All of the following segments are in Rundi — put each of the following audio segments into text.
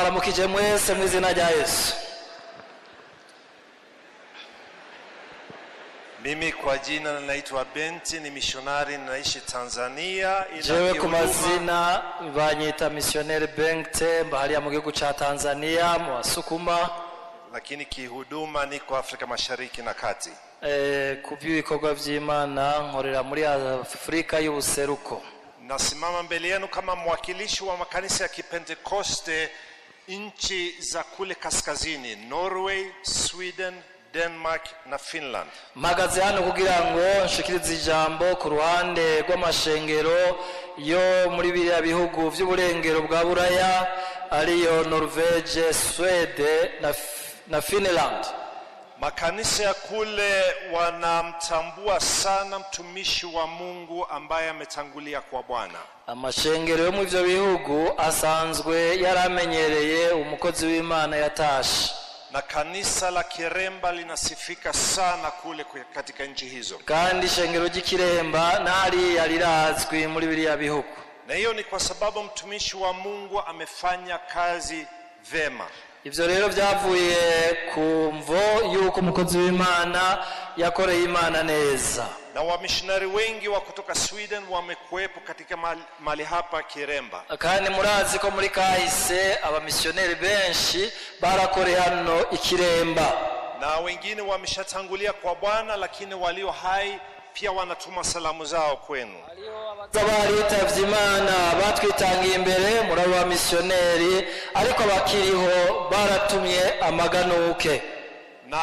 Ndabaramukije mwese mu izina rya Yesu. Mimi kwa jina naitwa Benti, ni mishonari, ninaishi Tanzania, ila Jewe ku kihuduma mazina banyita misiyoneri Bengte, mba hariya mu gihugu ca Tanzania mu Basukuma. Lakini kihuduma niko Afrika Mashariki na Kati. Ku by'ibikorwa by'Imana nkorera muri Afurika y'ubuseruko. Nasimama mbele yenu kama mwakilishi wa makanisa ya Kipentekoste nchi za kule kaskazini, Norway, Sweden, Denmark na Finland. Mpagaze hano kugira ngo nshikirize ijambo ku ruhande rw'amashengero yo muri biriya bihugu by'uburengero bwa Buraya, ariyo Norvege, Swede na Finland. Makanisa ya kule wanamtambua sana mtumishi wa Mungu ambaye ametangulia kwa Bwana. Amashengero yo mu ivyo bihugu asanzwe yaramenyereye umukozi w'Imana yatashe. Na kanisa la Kiremba linasifika sana kule katika nchi hizo. Kandi ishengero ry'Ikiremba n'hariya rirazwi muri biriya bihugu. Na hiyo ni kwa sababu mtumishi wa Mungu amefanya kazi vema. Ivyo rero vyavuye ku mvo y'uko umukozi w'Imana yakoreye Imana neza. Na wamishonari wengi wa kutoka Sweden wamekuwepo katika mali hapa Kiremba. Kandi murazi ko muri kahise abamisiyoneri benshi barakoreye hano Ikiremba. Na wengine wameshatangulia kwa Bwana, lakini walio hai pia wanatuma salamu zao kwenu. Baritavye Imana batwitangiye imbere muri abo bamisiyoneri, ariko abakiriho baratumye amaganuke. Na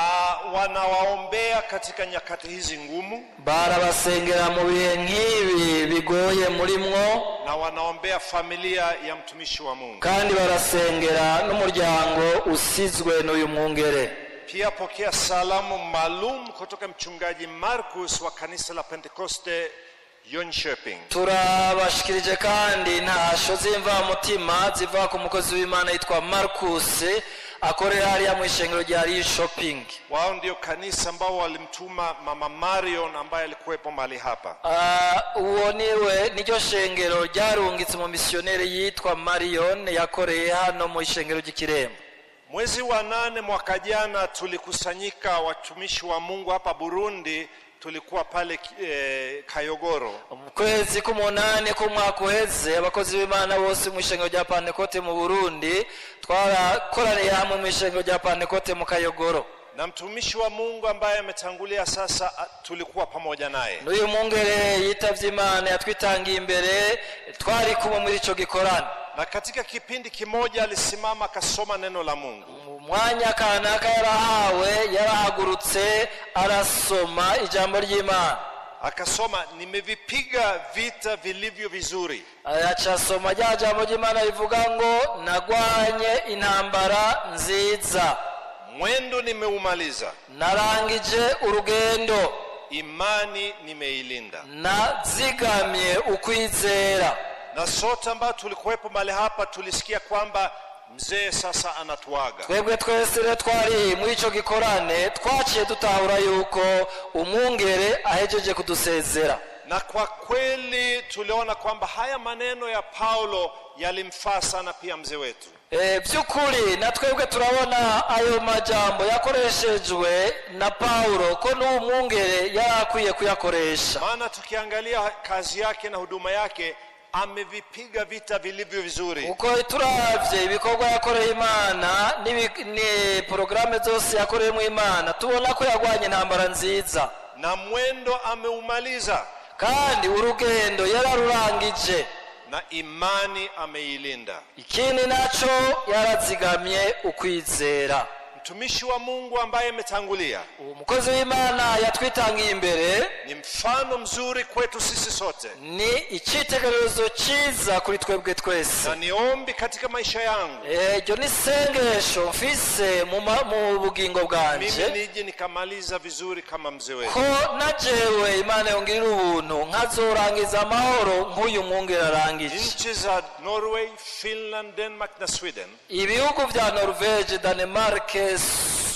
wanawaombea katika nyakati hizi ngumu. Barabasengera mu bihe nk'ibi bigoye murimwo. Na wanaombea familia ya mtumishi wa Mungu. Kandi barasengera n'umuryango usizwe n'uyu mwungere. Pia pokea salamu maalum kutoka mchungaji Marcus wa kanisa la Pentekoste Jönköping. Turabashikirije kandi intasho z'imvamutima ziva ku mukozi w'Imana yitwa Marcus akorera hariya mu ishengero rya Shopping. Wao ndio kanisa ambao walimtuma mama Marion ambaye alikuwepo mahali hapa. Ah, uwo niwe niryo shengero ryarungitse mu misiyoneri yitwa Marion yakoreye hano mu ishengero ry'Ikiremba. Mwezi wa 8 mwaka jana tulikusanyika watumishi wa Mungu hapa Burundi, tulikuwa pale Kayogoro. Mu kwezi k'umunani k'umwaka uheze abakozi b'Imana bose mu ishengero rya Pantekote mu Burundi twarakoraniye hamwe mu ishengero rya Pantekote mu Kayogoro. Na mtumishi wa Mungu ambaye ametangulia sasa, tulikuwa pamoja naye. N'uyu mwungere yitavye Imana yatwitangiye imbere twari kumwe muri ico gikorano. Na katika kipindi kimoja alisimama akasoma neno la Mungu. Mu mwanya kanaka yarahawe yarahagurutse arasoma ijambo ry'Imana. Akasoma, nimevipiga vita vilivyo vizuri. Aca asoma rya jambo ry'Imana rivuga ngo nagwanye intambara nziza. Mwendo nimeumaliza. Narangije urugendo. Imani nimeilinda. Nazigamye ukwizera. Na sote ambao tulikuwepo mahali hapa tulisikia kwamba mzee sasa anatuaga. Twebwe twese rero twari muri ico gikorane twaciye dutahura yuko umwungere ahejeje kudusezera. Na kwa kweli tuliona kwamba haya maneno ya Paulo yalimfaa sana pia mzee wetu. By'ukuri na twebwe turabona ayo majambo yakoreshejwe na Paulo ko n'uwo mwungere yari akwiye kuyakoresha. Maana tukiangalia kazi yake na huduma yake amevipiga vita vilivyo vizuri. Uko turavye ibikorwa yakoreye Imana ni porogaramu zose yakoreyemo Imana tubona ko yagwanye intambara nziza. Na mwendo ameumaliza. Kandi urugendo yararurangije. Na imani ameilinda. Ikindi naco yarazigamye ukwizera. Mtumishi wa Mungu ambaye ametangulia Umukozi w'Imana yatwitangiye imbere ni mfano mzuri kwetu sisi sote. Ni icyitegererezo cyiza kuri twebwe twese. Na niombi katika maisha yangu. Iryo ni isengesho mfise mu bugingo bwanje. Mimi nije nikamaliza vizuri kama mzee wetu. Ko na jewe Imana yongirira ubuntu nkazorangiza amahoro nk'uyu mwungere arangije. Nchi za Norway, Finland, Denmark na Sweden. Ibihugu vya Norvege, Denmark,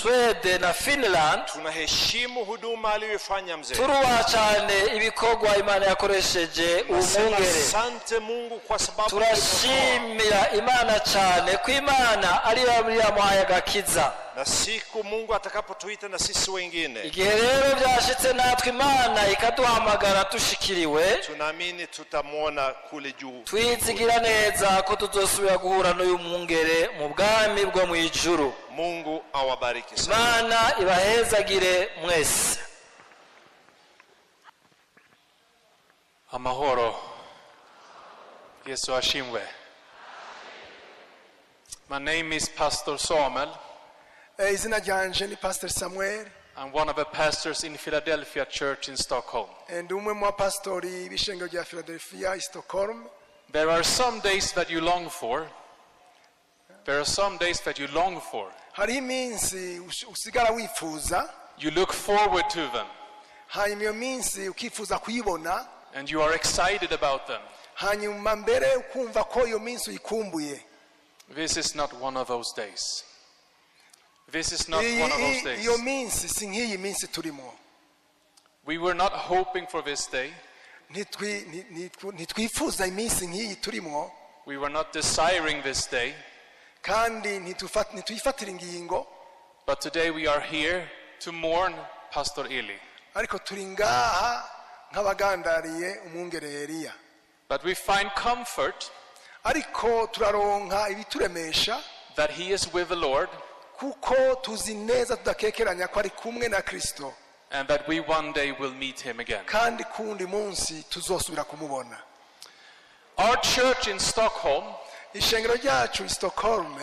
Swede na Finland. Tunaheshimu huduma aliyoifanya mzee. Turubaha cyane ibikorwa Imana yakoresheje uwo Nasema mwungere. asante Mungu kwa sababu ulimwokoa. Turashimira Imana cyane ko Imana ariyo yamuhaye agakiza. Na siku Mungu atakapotuita na sisi wengine, Igihe rero byashitse natwe Imana ikaduhamagara dushikiriwe, tunaamini tutamwona kule juu. twizigira neza ko tuzosubira guhura n'uyu mwungere mu bwami bwo mu ijuru. Mungu awabariki sana. Imana ibahezagire mwese. Amahoro. Yesu ashimwe. My name is Pastor Samuel. Izina ryanje ni Pastor Samuel. I'm one of the pastors in Philadelphia Church in Stockholm. Ndi umwe mu bapasitori b'ishengero rya Philadelphia i Stockholm. There are some days that you long for. There are some days that you long for. Hariho iminsi usigara wifuza. You look forward to them Hanyuma iyo minsi ukifuza kuyibona. And you are excited about them. Hanyuma mbere ukumva ko iyo minsi uyikumbuye. This is not one of those days. This is not Iyi- one of those days. Iyo minsi si nk'iyi minsi turimo. We were not hoping for this day. Ntitwifuza iminsi nk'iyi turimo. We were not desiring this day. Kandi ntituyifatira ingingo. But today we are here to mourn Pastor Eli. Ariko turi ngaha nk'abagandariye umwungere Eliya. But we find comfort Ariko turaronka ibituremesha that he is with the Lord kuko tuzi neza tudakekeranya ko ari kumwe na Kristo and that we one day will meet him again. Kandi kundi munsi tuzosubira kumubona. Our church in Stockholm, Ishengero ryacu i Stockholm,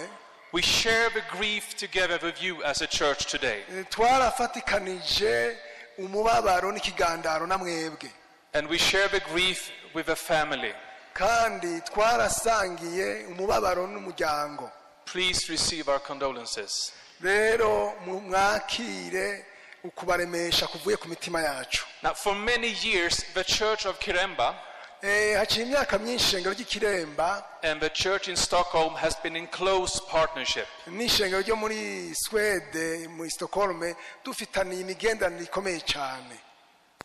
we share the grief together with you as a church today. Twarafatikanije umubabaro n'ikigandaro na mwebwe. And we share the grief with the family. Kandi twarasangiye umubabaro n'umuryango. Please receive our condolences. Rero mwakire ukubaremesha kuvuye ku mitima yacu. Now, for many years, the church of Kiremba Haciye imyaka myinshi ishengero ry'Ikiremba and the church in Stockholm has been in close partnership. N'ishengero ryo muri Swede muri Stockholm dufitaniye imigenderanire ikomeye cyane.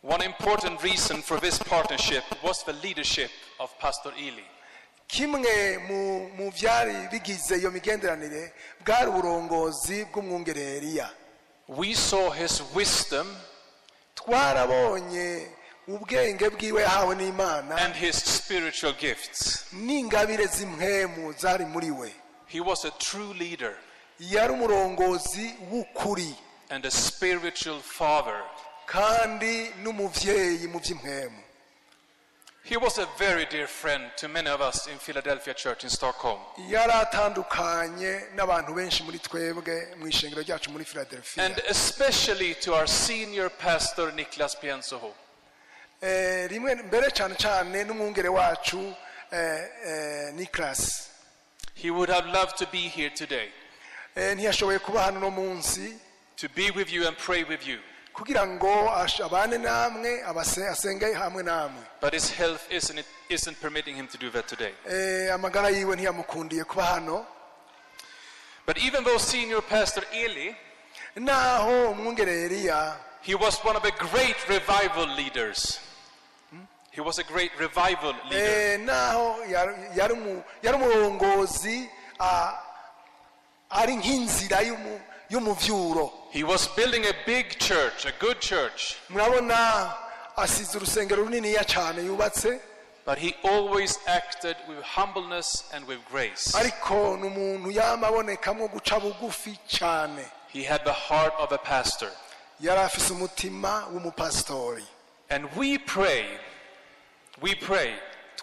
One important reason for this partnership was the leadership of Pastor Eli. Kimwe mu byari bigize iyo migenderanire bwari uburongozi bw'umwungere Eliya. We saw his wisdom Twarabonye ubwenge bwiwe yahawe n'Imana and his spiritual gifts. N'ingabire z'impwemu zari muri we. He was a true leader Yari umurongozi w'ukuri and a spiritual father. Kandi n'umuvyeyi mu by'impwemu. He was a very dear friend to many of us in Philadelphia Church in Stockholm. Yari atandukanye n'abantu benshi muri twebwe mu ishengero ryacu muri Philadelphia. And especially to our senior pastor Niklas Piensoho. Rimwe mbere cyane cyane n'umwungere wacu Niklas. He would have loved to be here today, Ntiyashoboye kuba hano uno munsi to be with you and pray with you. Kugira ngo abane namwe asenge hamwe namwe. But his health isn't permitting him to do that today. Amagara yiwe ntiyamukundiye kuba hano. But even though senior pastor Eli, Naho umwungere Eliya he was one of the great revival leaders. He was a great revival leader. Naho yari umurongozi ari nk'inzira y'umuvyuro. He was building a big church, a good church. Murabona asize urusengero runiniya cyane yubatse. But he always acted with humbleness and with grace. Ariko ni umuntu yama abonekamwo guca bugufi cyane. He had the heart of a pastor. Yari afise umutima w'umupasitori. And we pray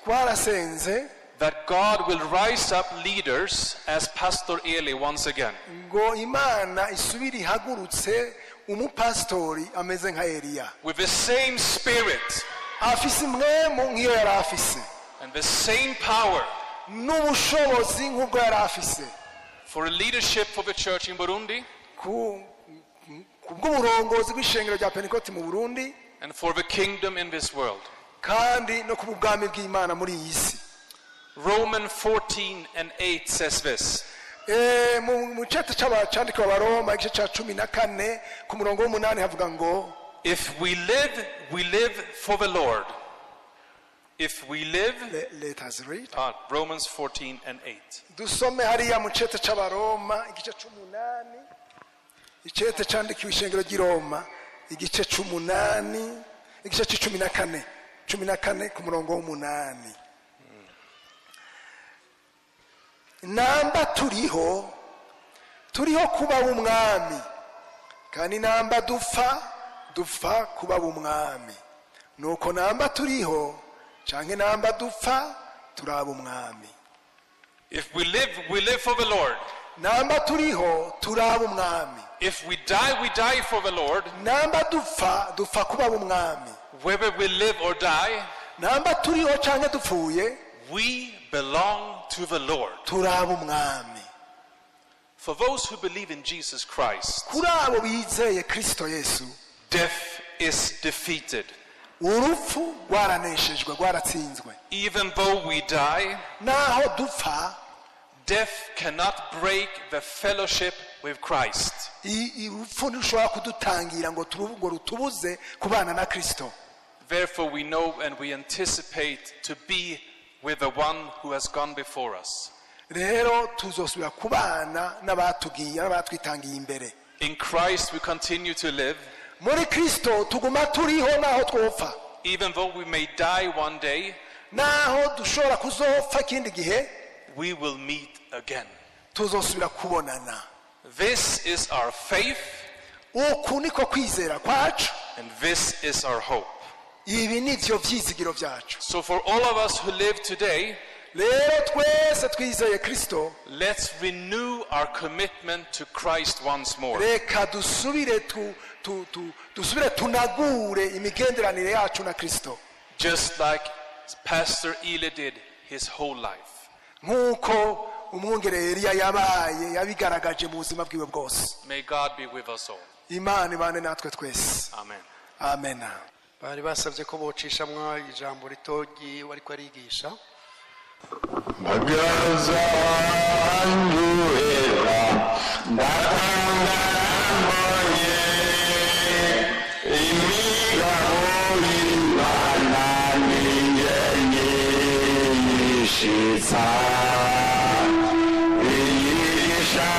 Twarasenze that God will rise up leaders as Pastor Eli once again. Ngo Imana isubire ihagurutse umupasitori ameze nka Eliya With the same spirit afise impwemu nk'iyo yari afise and the same power n'ubushobozi nk'ubwo yari afise for leadership for the church in Burundi ku bw'uburongozi bw'ishengero rya Pentekoti mu Burundi and for the kingdom in this world. Kandi no ku bwami bw'Imana muri iyi si. Romans 14:8 says this. Mu cete c'abandikiwe Abaroma, igice ca 14 ku murongo w'8 havuga ngo: If we live, we live for the Lord. If we live, Let us read. Romans 14 and 8. Dusome hariya mu cete c'Abaroma, igice c'8, icete candikiwe ishengero ry'i Roma, igice c'8, igice c'14, 14 ku murongo w'8: namba turiho, turiho kuba w'Umwami, kandi namba dupfa, dupfa kuba w'Umwami. Nuko namba turiho canke namba dupfa, turaba Umwami. If we live, we live for the Lord. Namba turiho, turaba Umwami. If we die, we die for the Lord. Namba dupfa, dupfa kuba umwami. Whether we live or die, Namba turiho canke dupfuye, we belong to the Lord. Turaba Umwami. For those who believe in Jesus Christ, Kuri abo bizeye Kristo Yesu, death is defeated. Urupfu rwaraneshejwe, rwaratsinzwe. Even though we die, Naho dupfa, death cannot break the fellowship with Christ. Urupfu ntirushobora kudutangira ngo rutubuze kubana na Kristo. Therefore, we know and we anticipate to be with the one who has gone before us. Rero tuzosubira kubana n'abatugiye, n'abatwitangiye imbere. In Christ, we continue to live, Muri Kristo tuguma turiho naho twopfa. Even though we may die one day, Naho dushobora kuzopfa ikindi gihe, we will meet again. Tuzosubira kubonana. This is our faith, Uku niko kwizera kwacu, and this is our hope. Ibi nivyo vyizigiro vyacu. So, for all of us who live today, Rero twese twizeye Kristo, let's renew our commitment to Christ once more. Reka dusubire dusubire tunagure imigenderanire yacu na Kristo, Just like Pastor Eli did his whole life. Nk'uko umwungere Eliya yabaye yabigaragaje mu buzima bwiwe bwose. May God be with us all. Imana ibane natwe twese. Amen. Amen. Bari basabye ko bocishamwo ijambo rito ryiwe ariko arigisha. Magaza nduhera ndatangaramboye imigabo y'Imana niyishitsa iyigisha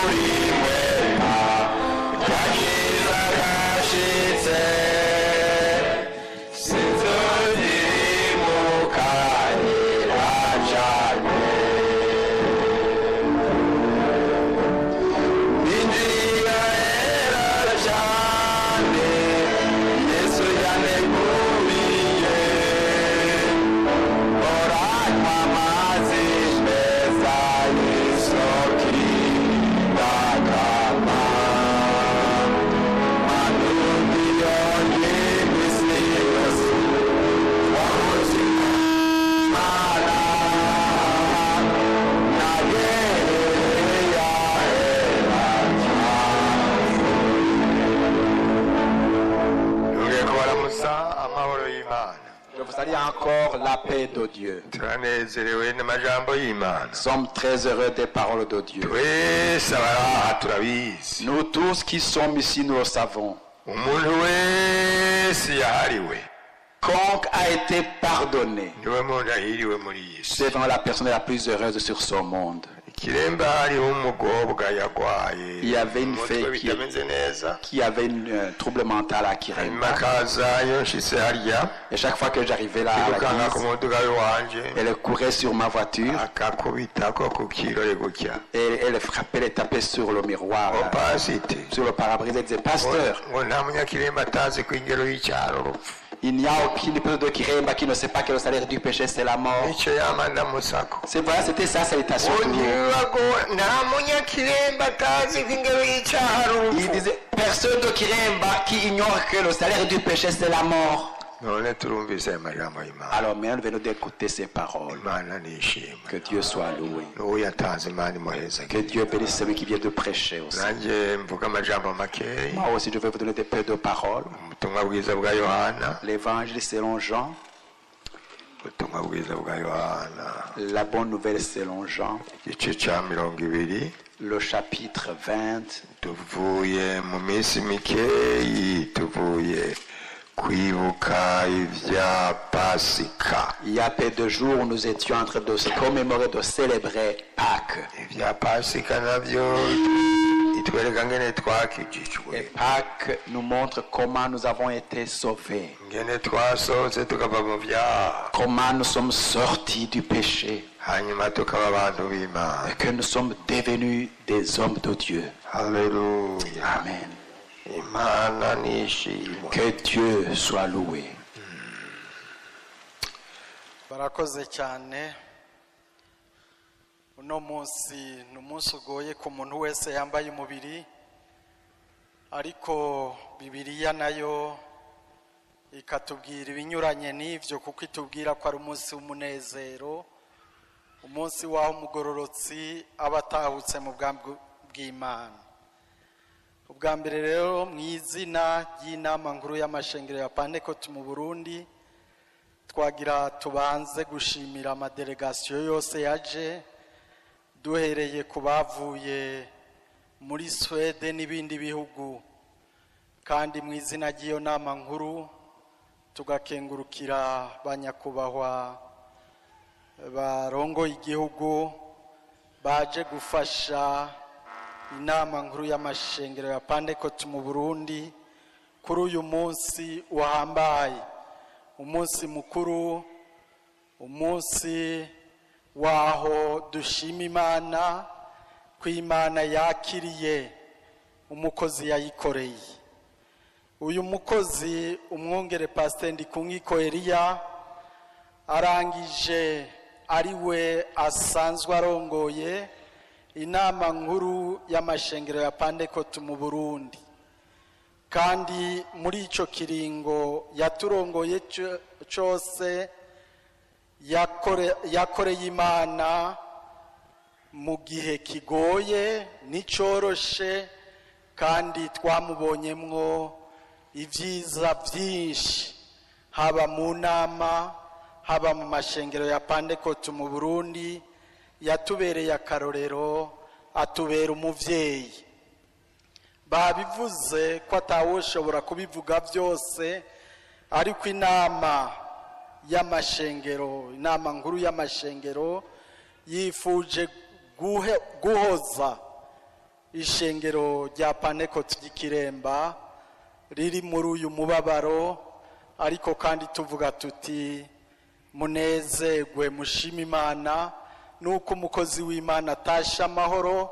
muri mwema kagiza kashitse sinzozirimukanira cane ninjiya era cane Yesu yaneguriye oranywa amazi meza y'isoko idakama manundi y'imisi yose wawuzima mana nageya Nongeye kubaramutsa amahoro y'Imana. Je vous salue encore la paix de Dieu. Turanezerewe n'amajambo y'Imana. Nous sommes très heureux des paroles de Dieu. Twese abari aha turabizi. Nous tous qui sommes ici, nous le savons. Umuntu wese yahariwe, Quiconque a été pardonné, niwe muntu ahiriwe muri iyi si. c'est vraiment la personne la plus heureuse sur ce monde. Ikiremba hariho umukobwa yagwaye Il y avait une umutwe fille bitameze neza, qui avait un trouble mental à hanyuma Kiremba. akaza iyo nshitse harya, Et chaque fois que j'arrivais là à yirukanga ku l'église, muduga w'iwanje, elle courait sur ma voiture akakubitako ku kirore gutya. Et elle frappait, elle tapait sur le miroir, Ngo pasite, sur le pare-brise. Elle disait: Pasteur, ngo nta munyakiremba atazi ko ingero y'icyaro urupfu. Il n'y a aucune personne de Kiremba qui ne sait pas que le salaire du péché, c'est la mort. Nicyo yama ndamusako. C'est voilà, c'était ça, salutation. Ngo ntibibago nta munyakiremba atazi ko ingero y'icyaha ari Il urupfu. disait: Personne de Kiremba qui ignore que le salaire du péché, c'est la mort. None turumvise aya majambo y'Imana. Alors maintenant, venons d'écouter ces paroles. Imana nishimwe. Que Dieu soit loué. N'uwo yatanze, Imana imuheza. Que Dieu bénisse celui qui vient de prêcher aussi. Nanjye mvuga amajambo makeya. Moi aussi, je vais vous donner des peu de paroles. Ubutumwa bwiza bwa Yohana, L'évangile selon Jean, Ubutumwa bwiza bwa Yohana, La bonne nouvelle selon Jean, igice cya 20. Le chapitre 20. Tuvuye mu minsi mikeyi tuvuye kwibuka ibya Pasika. Il y a peu de jours, nous étions en train de se commémorer, de célébrer Pâques. Ibya Pasika nabyo itwereka ngene twakijijwe, Et Pâques nous montre comment nous avons été sauvés, ngene twasohotse tukava mu byaha, comment nous sommes sortis du péché hanyuma tukaba abantu b'Imana. Et que nous sommes devenus des hommes de Dieu. Haleluya. Amen. Imana nishimwe. Que Dieu soit loué. Barakoze cyane. Uno munsi ni umunsi ugoye ku muntu wese yambaye umubiri, ariko Bibiliya nayo ikatubwira ibinyuranye n'ibyo, kuko itubwira ko ari umunsi w'umunezero, umunsi w'aho umugororotsi aba atahutse mu bwami bw'Imana. Ubwa mbere rero, mu izina ry'inama nkuru y'amashengero ya Pantekoti mu Burundi, twagira tubanze gushimira amadelegasiyo yose yaje, duhereye ku bavuye muri Suwede n'ibindi bihugu, kandi mu izina ry'iyo nama nkuru tugakengurukira ba nyakubahwa barongoye igihugu baje gufasha inama nkuru y'amashengero ya Pantekoti mu Burundi kuri uyu munsi uhambaye, umunsi mukuru, umunsi waho dushima Imana ko Imana yakiriye umukozi yayikoreye. Uyu mukozi, umwungere Pasiteri Ndikunkiko Eliya, arangije ari we asanzwe arongoye inama nkuru y'amashengero ya Pantekoti mu Burundi, kandi muri icyo kiringo yaturongoye cyose yakoreye Imana mu gihe kigoye n'icyoroshe, kandi twamubonyemwo ibyiza byinshi, haba mu nama, haba mu mashengero ya Pantekoti mu Burundi. Yatubereye akarorero, atubera umubyeyi. Babivuze ko atawushobora kubivuga byose, ariko inama y'amashengero, inama nkuru y'amashengero, yifuje guhoza ishengero rya Pantekoti ry'Ikiremba riri muri uyu mubabaro, ariko kandi tuvuga tuti: "Munezerwe, mushime Imana nuko umukozi w'Imana atashe amahoro."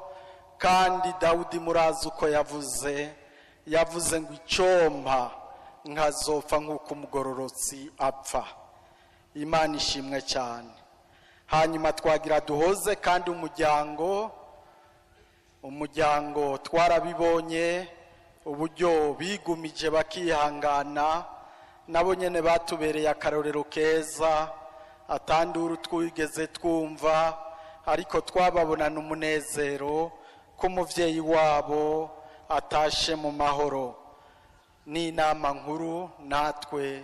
Kandi Dawudi murazi uko yavuze, yavuze ngo: "Icyompa nkazopfa nk'uko umugororotsi apfa." Imana ishimwe cyane. Hanyuma twagira duhoze kandi umuryango. Twarabibonye uburyo bigumije bakihangana, nabo nyine batubereye akarorero keza, atandura twigeze twumva, ariko twababonana umunezero ko umubyeyi wabo atashe mu mahoro. N'inama nkuru natwe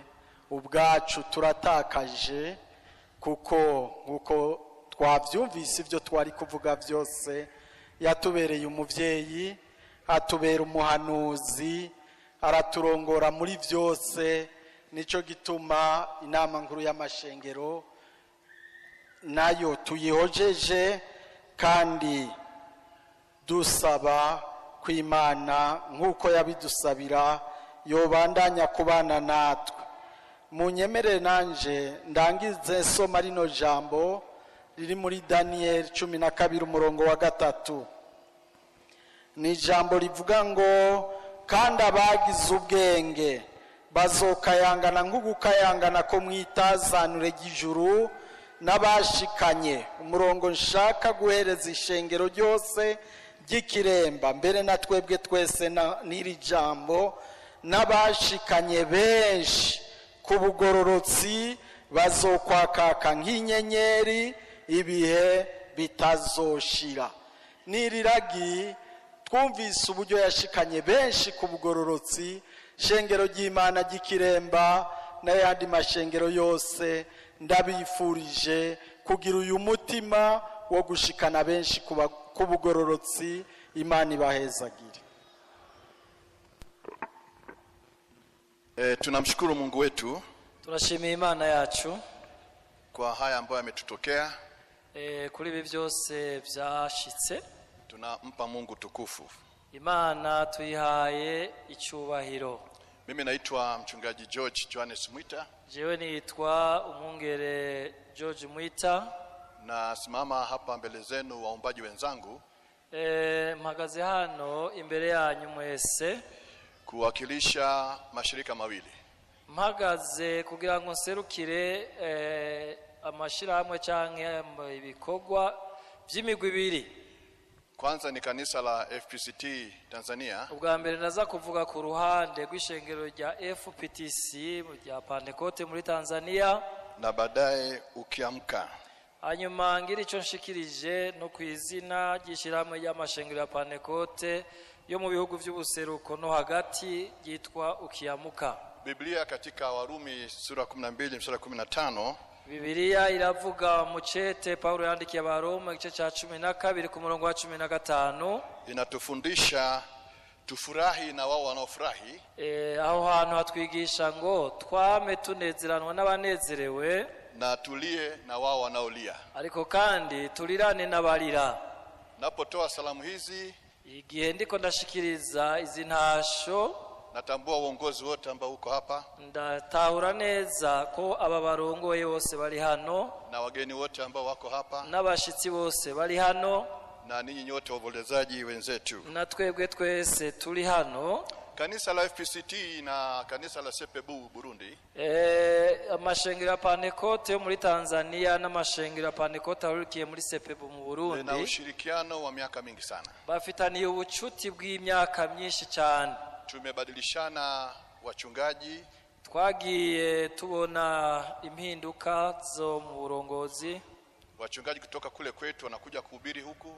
ubwacu turatakaje, kuko nk'uko twabyumvise ibyo twari kuvuga byose, yatubereye umubyeyi, atubera umuhanuzi, araturongora muri byose. Nicyo gituma inama nkuru y'amashengero nayo tuyihojeje, kandi dusaba ko Imana nk'uko yabidusabira yobandanya kubana natwe. Munyemerere nanje ndangize soma rino jambo riri muri Daniyeli 12 umurongo wa 3. Ni ijambo rivuga ngo: "Kandi abagize ubwenge bazokayangana nk'ugukayangana ko mu itazanure ry'ijuru, n'abashikanye." Umurongo nshaka guhereza ishengero ryose ry'Ikiremba, mbere na twebwe twese n'iri jambo: "N'abashikanye benshi ku bugororotsi bazokwakaka nk'inyenyeri ibihe bitazoshira." N'iriragi twumvise uburyo yashikanye benshi ku bugororotsi. Shengero ry'Imana ry'Ikiremba n'ayandi mashengero yose. Ndabifurije kugira uyu mutima wo gushikana benshi ku bugororotsi. Imana ibahezagire. Tunamshukuru Mungu wetu Turashimiye Imana yacu kwa haya ambayo yametutokea. Kuri ibi byose byashitse. Tunampa Mungu tukufu. Imana tuyihaye icyubahiro. Mimi naitwa mchungaji George Johannes Mwita. Jewe nitwa umwungere George Mwita. Nasimama hapa mbele zenu waombaji wenzangu Mpagaze hano imbere yanyu mwese kuwakilisha mashirika mawili. Mpagaze kugira ngo nserukire amashirahamwe canke ibikorwa by'imigwi ibiri. Kwanza ni kanisa la FPCT Tanzania. Ubwa mbere naza kuvuga ku ruhande rw'ishengero rya FPTC rya Pentecote muri Tanzania, na baadaye Ukiamka. Hanyuma ngira icyo nshikirije no ku izina ry'ishyirahamwe ry'amashengero ya Pentecote yo mu bihugu by'ubuseruko no hagati ryitwa Ukiamuka. Biblia katika Warumi sura 12 mstari 15, Bibiliya iravuga mu cete Paulo yandikiye Abaroma igice cya 12 ku murongo wa 15, inatufundisha tufurahi na wao wanaofurahi. Aho hantu hatwigisha ngo twame tunezeranwa n'abanezerewe, na tulie na wao wanaolia, ariko kandi turirane n'abarira. Napotoa salamu hizi, igihe ndiko ndashikiriza izi ntasho, natambua uongozi wote ambao uko hapa, ndatahura neza ko aba barongoye bose bari hano, na wageni wote ambao wako hapa, n'abashitsi bose bari hano, na ninyi nyote waombolezaji wenzetu, na twebwe twese turi hano. Kanisa la FPCT na kanisa la CPBU Burundi, amashengero ya Pentecote yo muri Tanzania n'amashengero ya Pentecote ahurikiye muri CPBU mu Burundi lina ushirikiano wa miaka mingi sana. Bafitaniye ubucuti bw'imyaka myinshi cyane. Tumebadilishana wachungaji, twagiye tubona impinduka zo mu burongozi. Wachungaji kutoka kule kwetu wanakuja kuhubiri huku.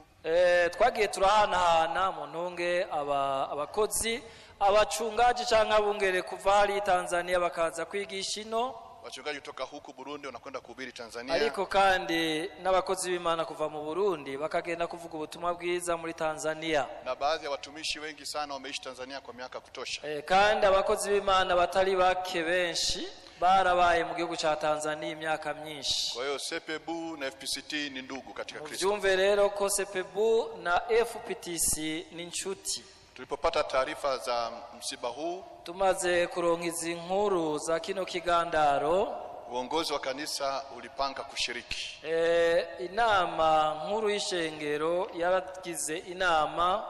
Twagiye turahanahana mu ntunge abakozi, abachungaji canke abungere kuva hari Tanzania bakaza kwigisha ino. Wachungaji kutoka huku Burundi wanakwenda kuhubiri Tanzania. Ariko kandi n'abakozi b'Imana kuva mu Burundi bakagenda kuvuga ubutumwa bwiza muri Tanzania. Na baadhi ya watumishi wengi sana wameishi Tanzania kwa miaka kutosha. Kandi abakozi b'Imana batari bake benshi barabaye mu gihugu cha Tanzania imyaka myinshi. Kwa hiyo CPBU na FPCT ni ndugu katika Kristo. Muvyumve rero ko CPBU na FPTC ni inshuti. Tulipopata taarifa za msiba huu, tumaze kuronka izi nkuru za kino kigandaro, uongozi wa kanisa ulipanga kushiriki. Inama nkuru y'ishengero yaragize inama.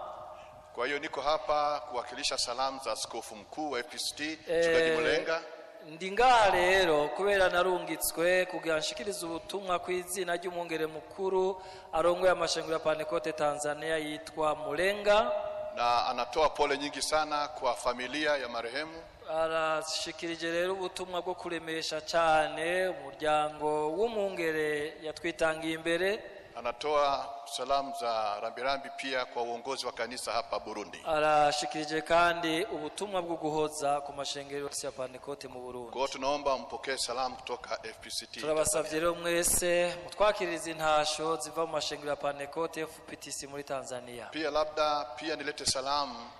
Kwa hiyo niko hapa kuwakilisha salamu za askofu mkuu wa FPCT Mchungaji Mulenga. Ndi ngaha rero kubera narungitswe kugira nshikirize ubutumwa ku izina ry'umwungere mukuru arongoye amashengero ya Pentecote Tanzania yitwa Mulenga. Na anatoa pole nyingi sana kwa familia ya marehemu. Arashikirije rero ubutumwa bwo kuremesha cyane umuryango w'umwungere yatwitangiye imbere. Anatoa salamu za rambirambi pia kwa uongozi wa kanisa hapa Burundi. Arashikirije kandi ubutumwa bwo guhoza ku mashengero yose ya Pentecote mu Burundi. Kwa hiyo tunaomba mpokee salamu kutoka FPCT. Turabasavye rero mwese mutwakirize intasho ziva mu mashengero ya Pentecote FPTC muri Tanzania. Pia labda pia nilete salamu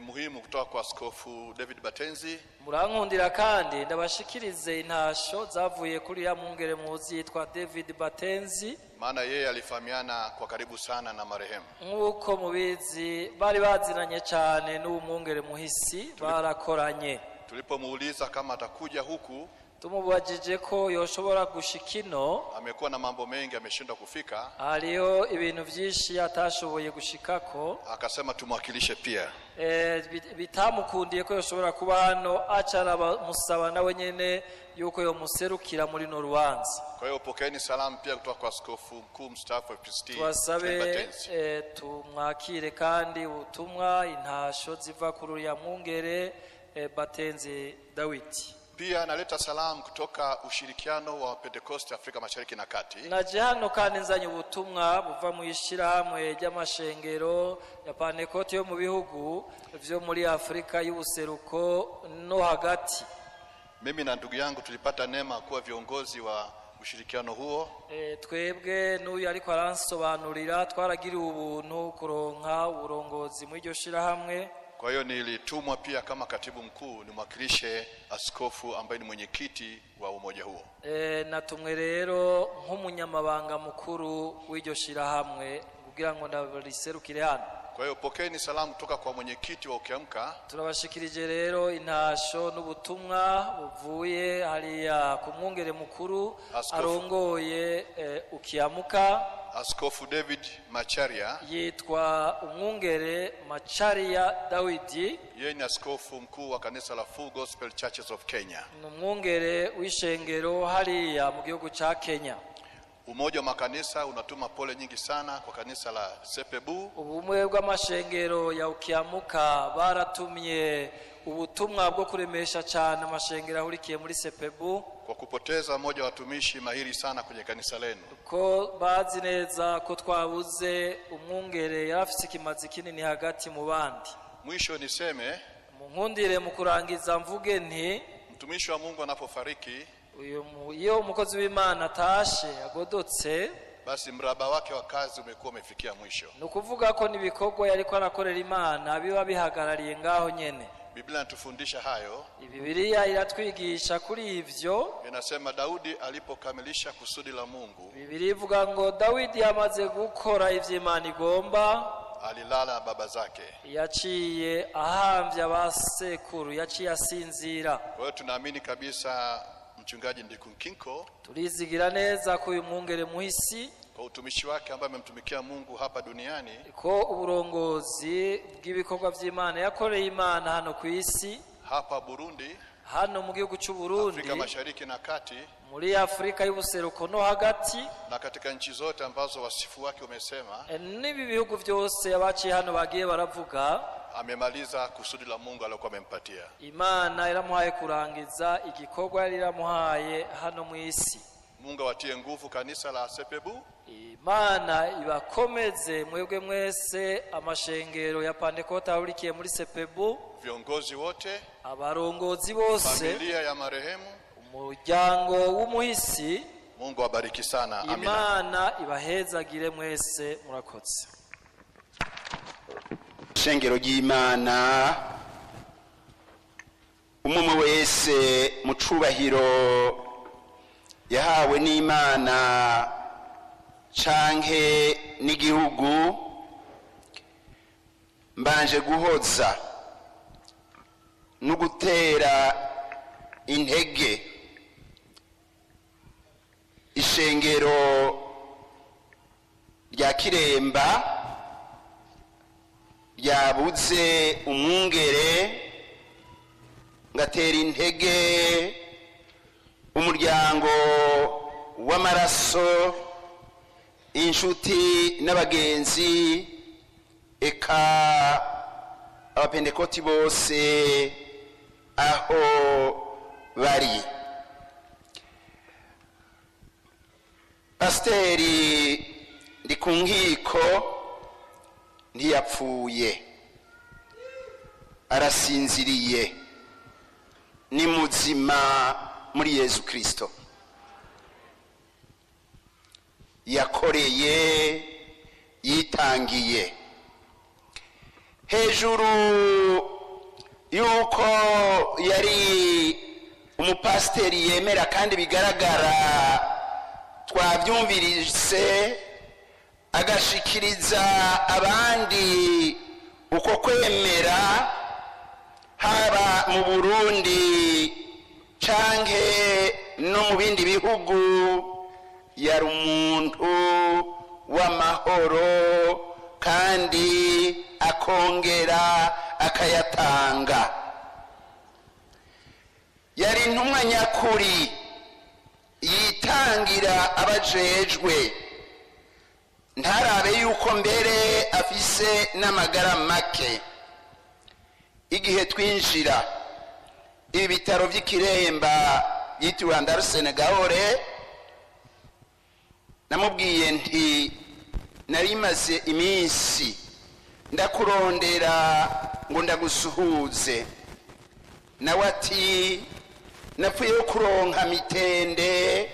muhimu kutoka kwa Askofu David Batenzi. Murankundira kandi ndabashikirize intasho zavuye kuri ya mwungere muzi yitwa David Batenzi, maana yeye alifahamiana kwa karibu sana na marehemu. Nk'uko mubizi bari bazinanye cyane n'uwo mwungere muhisi, barakoranye. Tulipomuuliza kama atakuja huku, tumubajije ko yoshobora gushika ino, amekuwa na mambo mengi ameshindwa kufika, hariho ibintu byinshi atashoboye gushikako, akasema tumwakilishe pia. Bitamukundiye ko yoshobora kuba hano, aca aramusaba nawe nyene yuko yomuserukira muri no rubanza. Kwa hiyo pokeeni salamu pia kutoka kwa askofu mkuu mstaafu wa FPCT Tubasabe tumwakire kandi ubutumwa intasho ziva kuri uriya mwungere Batenzi Dawidi. Pia naleta salamu kutoka ushirikiano wa Pentecost Afrika Mashariki na Kati. Naje hano kandi nzanye ubutumwa buva mu ishirahamwe ry'amashengero ya Pentecote yo mu bihugu vyo muri Afrika y'ubuseruko no hagati. Mimi na ndugu yangu tulipata neema kuwa viongozi wa ushirikiano huo. Twebwe n'uyu ariko aransobanurira twaragiriwe ubuntu kuronka uburongozi muri iryo shirahamwe. Kwa hiyo nilitumwa pia kama katibu mkuu nimwakilishe askofu ambaye ni mwenyekiti wa umoja huo. Natumwe rero nk'umunyamabanga mukuru w'iryo shirahamwe kugira ngo ndariserukire hano. Kwa hiyo pokeeni salamu kutoka kwa mwenyekiti wa Ukiamka. Turabashikirije rero intasho n'ubutumwa buvuye hariya ku mwungere mukuru arongoye Ukiamka, Askofu David Macharia. Yitwa umwungere Macharia Dawidi. Yeye ni askofu mkuu wa kanisa la Full Gospel Churches of Kenya. Ni umwungere w'ishengero hariya mu gihugu ca Kenya. Umoja wa makanisa unatuma pole nyingi sana kwa kanisa la Sepebu. Ubumwe bw'amashengero ya Ukiamuka baratumye ubutumwa bwo kuremesha cyane amashengero ahurikiye muri Sepebu kwa kupoteza mmoja wa watumishi mahiri sana kwenye kanisa lenu. Ko bazi neza ko twabuze umwungere yari afise ikimazi kinini hagati mu bandi. Mwisho niseme, Munkundire mu kurangiza mvuge nti mtumishi wa Mungu anapofariki, iyo umukozi w'Imana atashe agodotse, basi mraba wake wa kazi umekuwa umefikia mwisho. Ni ukuvuga ko n'ibikorwa yariko arakorera Imana biba bihagarariye ngaho nyene. Biblia inatufundisha hayo. Bibiliya iratwigisha kuri ivyo. Inasema Daudi alipokamilisha kusudi la Mungu, Bibiliya ivuga ngo Dawidi yamaze gukora ivyo Imana igomba, alilala na baba zake. Yaciye ahamvya abasekuru, yaciye asinzira. Kwa hiyo tunaamini kabisa mchungaji Ndikunkinko Turizigira neza ko uyu mwungere muhisi, kwa utumishi wake ambaye amemtumikia Mungu hapa duniani, ko uburongozi bw'ibikorwa vy'Imana yakoreye Imana hano ku isi, hapa Burundi, hano mu gihugu cy'u Burundi, Afrika Mashariki na Kati, muri Afrika y'ubuseruko no hagati, na katika nchi zote ambazo wasifu wake umesema, n'ibi bihugu byose abaciye hano bagiye baravuga, amemaliza kusudi la Mungu aliyokuwa amempatia. Imana iramuhaye kurangiza igikorwa yari iramuhaye hano mu isi. Mungu awatie nguvu kanisa la Sepebu. Imana ibakomeze mwebwe mwese amashengero ya Pentekote ahurikiye muri Sepebu, viongozi wote, abarongozi bose, familia ya marehemu, umuryango w'umuhisi. Mungu awabariki sana. Amina. Imana ibahezagire mwese, murakoze. Shengero ry'Imana, umwe wese mu cubahiro yahawe n'Imana canke n'igihugu, mbanje guhoza no gutera intege ishengero rya Kiremba ryabuze umwungere, ngatera intege umuryango w'amaraso, inshuti n'abagenzi, eka abapentekoti bose aho bari. Pasiteri Ndikunkiko ntiyapfuye, arasinziriye, ni muzima muri Yesu Kristo. Yakoreye, yitangiye. Hejuru yuko yari umupasiteri yemera kandi bigaragara, twabyumvirise, agashikiriza abandi uko kwemera, haba mu Burundi canke no mu bindi bihugu. Yari umuntu w'amahoro kandi akongera akayatanga. Yari intumwa nyakuri yitangira abajejwe, ntarabe yuko mbere afise n'amagara make. Igihe twinjira ibi bitaro vy'Ikiremba byitiriwe Andersen Gahore, namubwiye nti narimaze iminsi ndakurondera ngo ndagusuhuze, nawe ati Napfuye kuronka mitende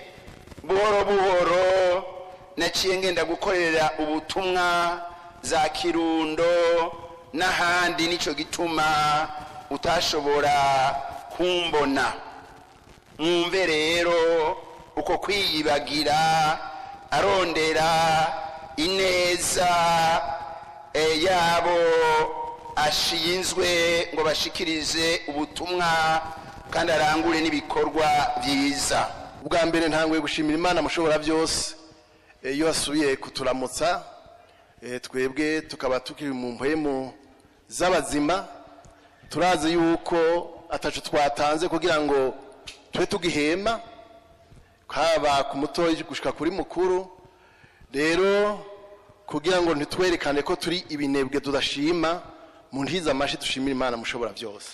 buhoro buhoro, naciye ngenda gukorera ubutumwa za Kirundo n'ahandi, nico gituma utashobora kumbona. Mwumve rero uko kwiyibagira arondera ineza yabo ashinzwe ngo bashikirize ubutumwa kandi arangure n'ibikorwa byiza. Ubwa mbere ntanguye gushimira Imana mushobora byose iyo asubiye kuturamutsa, twebwe tukaba tukiri mu mpwemu z'abazima. Turazi yuko atacu twatanze kugira ngo tube tugihema, haba ku mutoyi gushika kuri mukuru. Rero kugira ngo ntitwerekane ko turi ibinebwe tudashima, mu ntiza amashi dushimira Imana mushobora byose.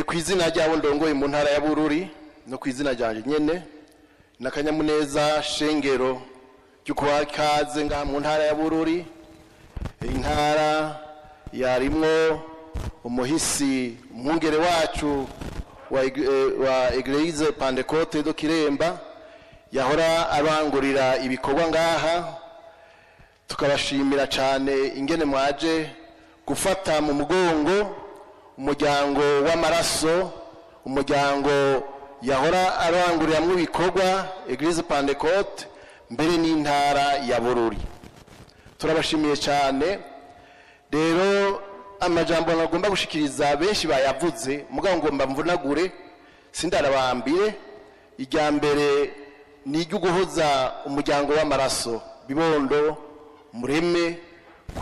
Ku izina ryabo ndongoye mu ntara ya Bururi no ku izina ryanjye nyene n'akanyamuneza shengero ryo kuba ikaze ngaha mu ntara ya Bururi, intara yarimwo umuhisi umwungere wacu wa Eglise Pentecote do Kiremba yahora arangurira ibikorwa ngaha. Tukabashimira cyane ingene mwaje gufata mu mugongo umuryango w'amaraso, umuryango yahora aranguriramwo ibikorwa Eglise Pentecote mbere n'intara ya Bururi. Turabashimiye cyane. Rero amajambo nagomba gushikiriza benshi bayavuze, mugabo ngomba mvunagure sindarabambire. Irya mbere ni iryo guhoza umuryango w'amaraso Bibondo Mureme,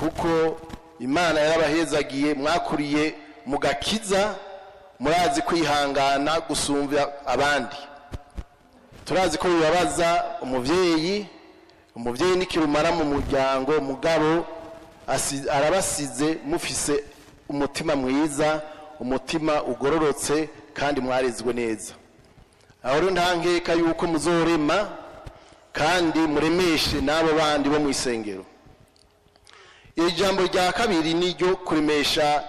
kuko Imana yarabahezagiye, mwakuriye mugakiza, murazi kwihangana gusumvya abandi. Turazi ko bibabaza umuvyeyi, umuvyeyi nikirumara mu muryango, mugabo arabasize mufise umutima mwiza, umutima ugororotse kandi mwarezwe neza. Aho rero nta nkeka yuko muzorema kandi muremeshe n'abo bandi bo mu isengero. Ijambo rya kabiri ni iryo kuremesha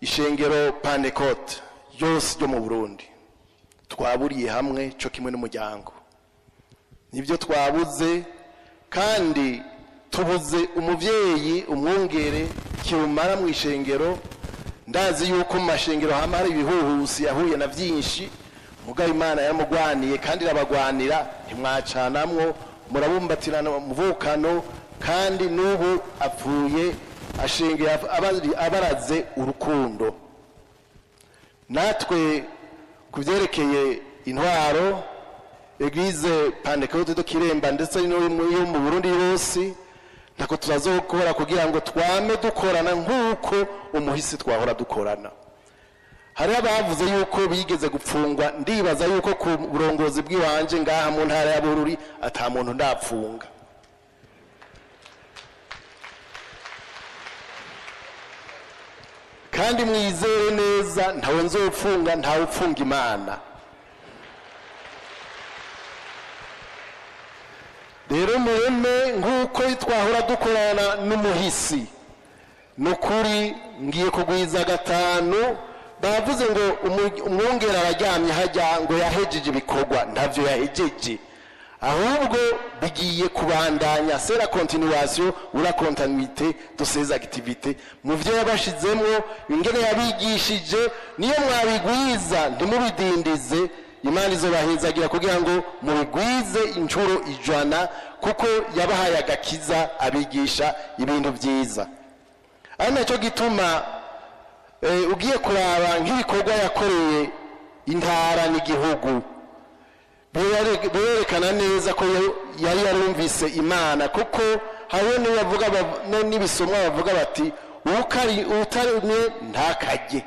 ishengero Pentecote ryose ryo mu Burundi. Twaburiye hamwe cyo kimwe n'umuryango, nibyo twabuze, kandi tubuze umuvyeyi umwungere kirumara mu ishengero. Ndazi yuko mu mashengero hama hari ibihuhusi yahuye na byinshi, mugabo Imana yaramugwaniye kandi irabagwanira, ntimwacanamwo, murabumbatirana muvukano, kandi n'ubu apfuye ashengera abaraze urukundo. Natwe kuvyerekeye intwaro Eglise Pentecote do Kiremba ndetse no mu Burundi yose, ntako tuzazokora kugira ngo twame dukorana nk'uko umuhisi twahora dukorana. Hari abavuze yuko bigeze gupfungwa, ndibaza yuko ku burongozi bw'iwanje ngaha mu ntara ya Bururi ata muntu ndapfunga. Kandi mwizere neza ntawe nzopfunga, ntawe upfunga Imana. Rero mureme nk'uko twahora dukorana n'umuhisi. Nukuri ngiye kugwiza gatanu. Bavuze ngo umwungere araryamye hajya ngo yahejeje ibikorwa, ntavyo yahejeje, ahubwo bigiye kubandanya. C'est la continuation ou la continuité de ces activités. Mu vyo yabashizemwo, ingene yabigishije, niyo mwabigwiza ntimubidindize, Imana izobahezagira kugira ngo mubigwize inshuro 100, kuko yabahaye agakiza abigisha ibintu byiza. Ari nacyo gituma ugiye kuraba nk'ibikorwa yakoreye intara n'igihugu, birerekana neza ko yari yarumvise Imana, kuko hariho n'ibavuga n'ibisomwa bavuga bati utarumye ntakajye.